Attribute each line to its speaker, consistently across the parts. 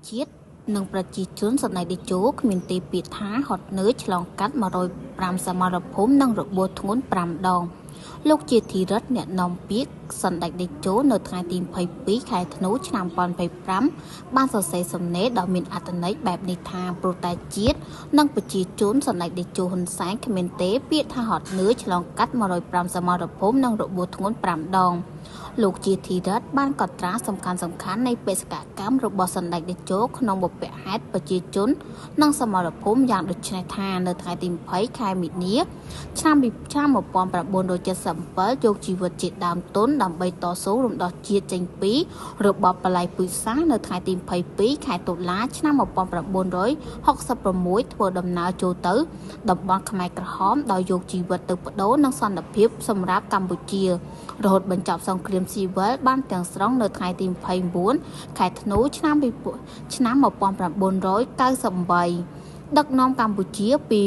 Speaker 1: ជាតិនិងប្រជាជនសម្ដេចតេជោគ្មានទេពាក្យថាហត់នឿយឆ្លងកាត់105សមរភូមិនិងរបួសធ្ងន់5ដងលោកជាធីរិទ្ធអ្នកនាំពាក្យសម្ដេចតេជោនៅថ្ងៃទី22ខែធ្នូឆ្នាំ2025បានសរសេរសំណេរដ៏មានអត្ថន័យបែបនេះថាព្រោះតែជាតិនិងប្រជាជនសម្ដេចតេជោហ៊ុនសែនគ្មានទេពាក្យថាហត់នឿយឆ្លងកាត់105សមរភូមិនិងរបួសធ្ងន់5ដងលោកជាធីរិទ្ធបានកត់ត្រាសំខាន់ៗនៃបេសកកម្មរបស់សម្ដេចតេជោក្នុងបុព្វហេតុប្រជាជននិងសមរភូមិយ៉ាងដូចនេះថានៅថ្ងៃទី20ខែមីនាឆ្នាំ1977យកជីវិតជាដើមទុនដើម្បីតស៊ូរំដោះជាតិចេញពីរបបបល្ល័យពូជសាសន៍នៅថ្ងៃទី22ខែតុលាឆ្នាំ1966ធ្វើដំណើរចូលទៅតំបន់ខ្មែរក្រហមដោយយកជីវិតទៅប្ដូរនឹងសន្តិភាពសម្រាប់កម្ពុជារហូតបញ្ចប់សង្គ្រាមស៊ីវិលបានទាំងស្រុងនៅថ្ងៃទី29ខែធ្នូឆ្នាំ1998ដឹកនាំកម្ពុជាពី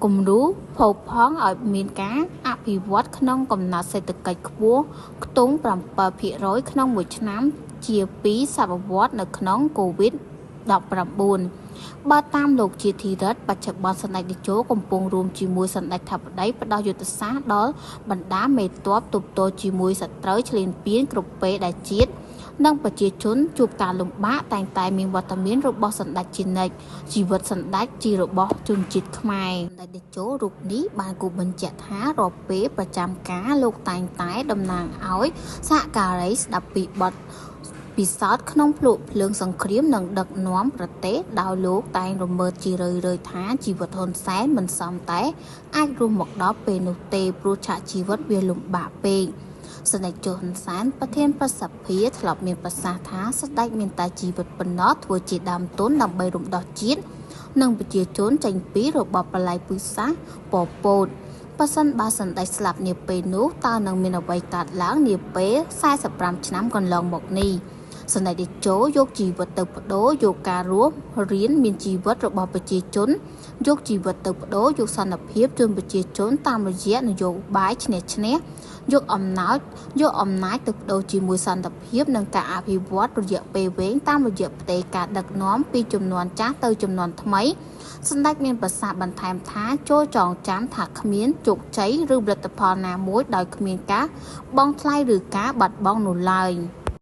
Speaker 1: គំរូផូរផង់ឲ្យមានការអភិវឌ្ឍក្នុងកំណត់សេដ្ឋកិច្ចខ្ពស់ខ្ទង់7%ក្នុងមួយឆ្នាំជា2សតវត្សនៅក្នុងកូវីដ19បើតាមលោកជាធីរិទ្ធបច្ចុប្បន្នសម្ដេចតេជោកំពុងរួមជាមួយសម្ដេចធិបតីផ្ដល់យុទ្ធសាស្ត្រដល់បណ្ដាមេទ័ពទប់ទល់ជាមួយសត្រូវឈ្លានពានគ្រប់ពេលដែលជាតិនិងប្រជាជនជួបការលំបាកតែងតែមានវត្តមានរបស់សម្ដេចជានិច្ចជីវិតសម្ដេចជារបស់ជនជាតិខ្មែរសម្ដេចតេជោរូបនេះបានគូបញ្ជាក់ថារាល់ពេលប្រចាំការលោកតែងតែតំណាងឲ្យសហការីស្ដាប់ពីបទពិសោធន៍ក្នុងភ្លក់ភ្លើងសង្គ្រាមនិងដឹកនាំប្រទេសដោយលោកតែងរមើលជារឿយៗថាជីវិតហ៊ុនសែនមិនសមតែអាចរស់មកដល់ពេលនោះទេព្រោះឆាកជីវិតវាលំបាកពេកសម្ដេចជហ៊ុនសែនប្រធានប្រសិទ្ធភាពធ្លាប់មានប្រសាសន៍ថាសម្ដេចមានតែជីវិតប៉ុណ្ណោះធ្វើជាដើមទុនដើម្បីរំដោះជាតិនិងប្រជាជនចេញពីរបបបល្ល័យពូជសាសន៍ពពតបើសិនបើសម្ដេចស្លាប់នាពេលនោះតើនឹងមានអ្វីកើតឡើងនាពេល45ឆ្នាំកន្លងមកនេះសម្ដេចតេជោយកជីវិតទៅប្ដូរយកការរស់រៀនមានជីវិតរបស់ប្រជាជនយកជីវិតទៅប្ដូរយកសន្តិភាពជូនប្រជាជនតាមរយៈនយោបាយឈ្នះឈ្នះយកអំណាចទៅប្ដូរជាមួយសន្តិភាពនិងការអភិវឌ្ឍរយៈពេលវែងតាមរយៈផ្ទេរការដឹកនាំពីជំនាន់ចាស់ទៅជំនាន់ថ្មីសម្ដេចមានប្រសាសន៍បន្ថែមថាចូលចងចាំថាគ្មានជោគជ័យឬផលិតផលណាមួយដោយគ្មានការបង់ថ្លៃឬការបាត់បង់នោះឡើយ។